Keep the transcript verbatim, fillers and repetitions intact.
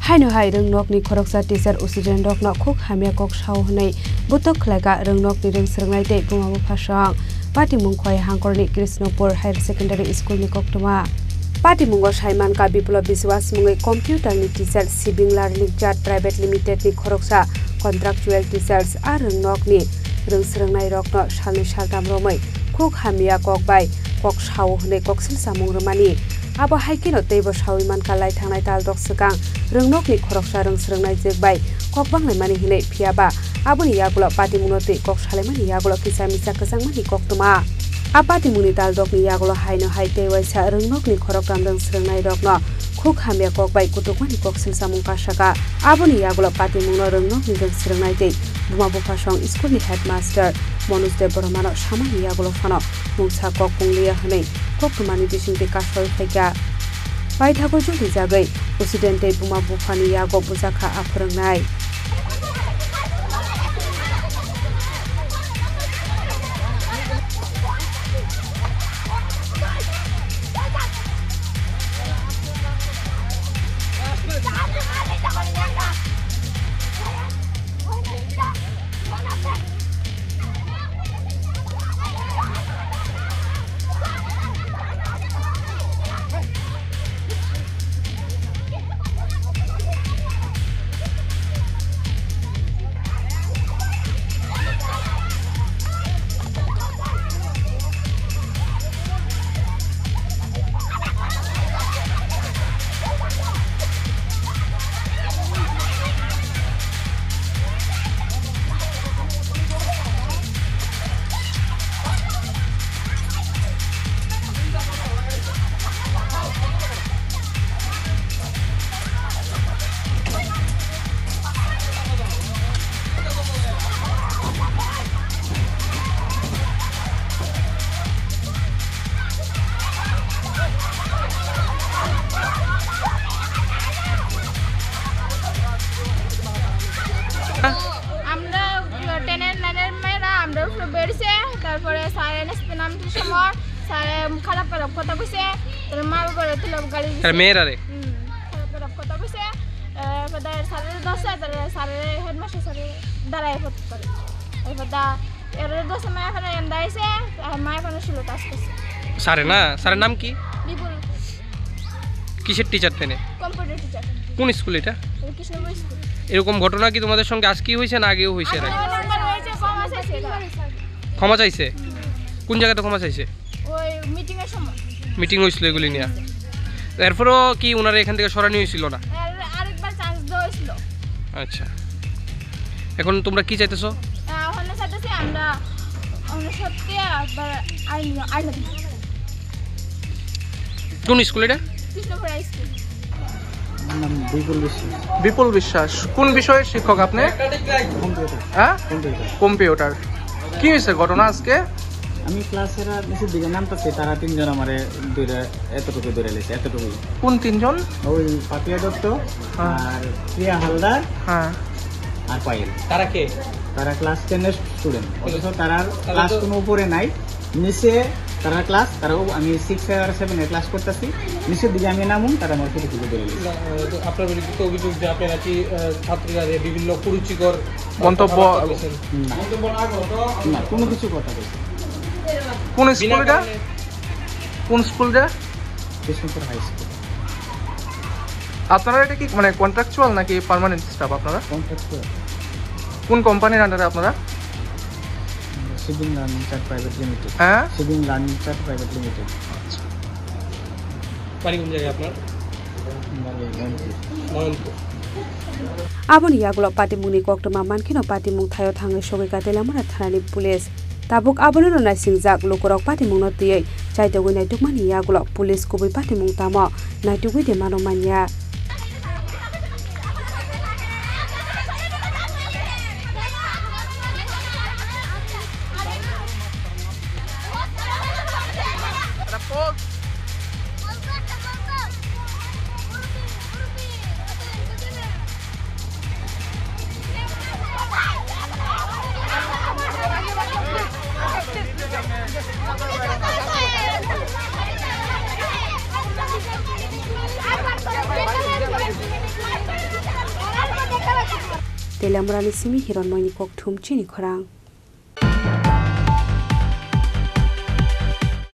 Haino hai rwngnokni khoroksa teacher student rokno khuk hamya kok sao hwnwi butok khlaika rwngnokni rwng swrwngnai tei buma bupha song. Patimung Khowai hangkorni Krishnopur Higher Secondary School ni koktwma. Patimungo saimankha Biplab Biswas mungwi computer ni teacher Sibing Learning Chart Private Limited ni khoroksa contractual teachers a rwngnokni rwng swrwngnai rokno salnwi saltam romwi khuk hamya kok bai kok sao hwnwi koksil samung rwmani. Abo hai kheno teibo saui mankha lai thangnai tal rok swkang rwngnokni khoroksa rwng swrwngnai jwk bai kok banglaimani hinwi, phiyaba aboni yagulo patimungno twi kok salaimani yagulo kisa misa kwchangmani koktwma. A patimungni tal rokni yagulo haino hai tei waisa rwngnokni khoroktam rwng swrwngnai rokno khuk hamya kok bai kutukmani koksil samung kasaka. Aboni yagulo patimungno rwngnokni rwng swrwngnai tei buma bupha song school ni headmaster Manoj Debbarmano samani yagulo phano mungsa kok punglia hwnwi koktwmani bisingtwi kasol phaikha. Paithago jotijagwi student tei buma buphani yago bujakha a phwrwngnai. আমরা টেন এর নাইন এর মেয়েরা আমরা উপরে বেরিয়েছে, তারপরে sir NSP নাম কি সময় স্যার খারাপ খারাপ কথা কইছে, তার মা বাবার তুলে গালি দিছে। আর মেয়েরা রে? হুম, খারাপ খারাপ কথা কইছে। এরপর স্যারের দশে, তাহলে স্যারের হেডমাস্টার স্যারের দ্বারাই হতে পারে। এরপর দা এর দশে মায়া ফানা এন্ডা আইছে, আর মায়া ফানা শুলো কাজ করছে। স্যারে না? স্যারের নাম কি? বিপুল। কিসের টিচার তেনে? Computer teacher. কোন স্কুল এটা? ওই কৃষ্ণপুর স্কুল। এরকম ঘটনা কি তোমাদের সঙ্গে আজকেই হয়েছে না আগেও হয়েছে এর আগে? আগে নাম্বার হয়েছে, কম আছে সেটা। ক্ষমা চাইছে? কোন জায়গাতে ক্ষমা চাইছে? ওই মিটিং এর সময়। মিটিং হয়েছিল এগুলি নিয়ে? এরপরও কি ওনারা এখান থেকে সরানি হয়েছিল না? আর আরেকবার চান্স দেওয়া হয়েছিল। আচ্ছা, এখন তোমরা কি চাইতেছো? আহ, ওখানে চাইতেছি আমরা, আমরা সত্যি আবার আইন, আইন। কোন স্কুল এটা? Krishnapur high school. আমার নাম বিপুল বিশ্বাস। বিপুল বিশ্বাস। কোন বিষয়ের শিক্ষক আপনি? কম্পিউটার। হ্যাঁ? কম্পিউটার। কম্পিউটার। কি হয়েছে ঘটনা আজকে? আমি ক্লাসের নিচের দিকে নামতেছি, তারা তিনজন আমারে ধরে এতটুকু ধরে লেছে, এতটুকু। কোন তিনজন? ওই পাপিয়া দত্ত, হ্যাঁ। আর প্রিয়া হালদার, হ্যাঁ। আর পায়েল। তারা কে? তারা ক্লাস টেন এর স্টুডেন্ট, অথচ তারার তারা ক্লাস তো কোনো উপরে নাই, নিচে তারার ক্লাস, তারা ও-, আমি সিক্স আর সেভেন এ ক্লাস করতেছি, নিচের দিকে আমি নামুন, তারা আমার ফটো তুলে ধরে নিয়েছে। না, আহ, তো আপনার বিরুদ্ধে তো অভিযোগ যে আপনি নাকি, আহ, ছাত্রীরা যে বিভিন্ন কুরুচিকর মন্তব্য কথাবার্তা করেছেন। না। না, কোনো কিছু কথা বলছি না। কোন স্কুল বিনা এটা? কারণে। কোন স্কুল এটা? Krishnapur high school. আপনারা এটা কি মানে কন্ট্রাকচুয়াল নাকি পার্মানেন্ট স্টাফ আপনারা? কন্ট্রাকচুয়াল। কোন কোম্পানির আন্ডারে আপনারা? Shipping learning chart private limited. হ্যাঁ? Shipping learning chart private limited. আচ্ছা। বাড়ি কোন জায়গায় আপনার? বাড়ি নয়নপুর। Nayanpur. Aboni yagulo patimungni koktwma mankheno patimung thaio thangwi sogwi Katelamura thanani police. Tabuk abono naisingjak lukurok patimungno twiwi chaitogwi naitukmani yagulo police kubui patimung tamo naitugwi de mano manya. Teliamura ni simi Hiranmoy ni kokthum chini khorang.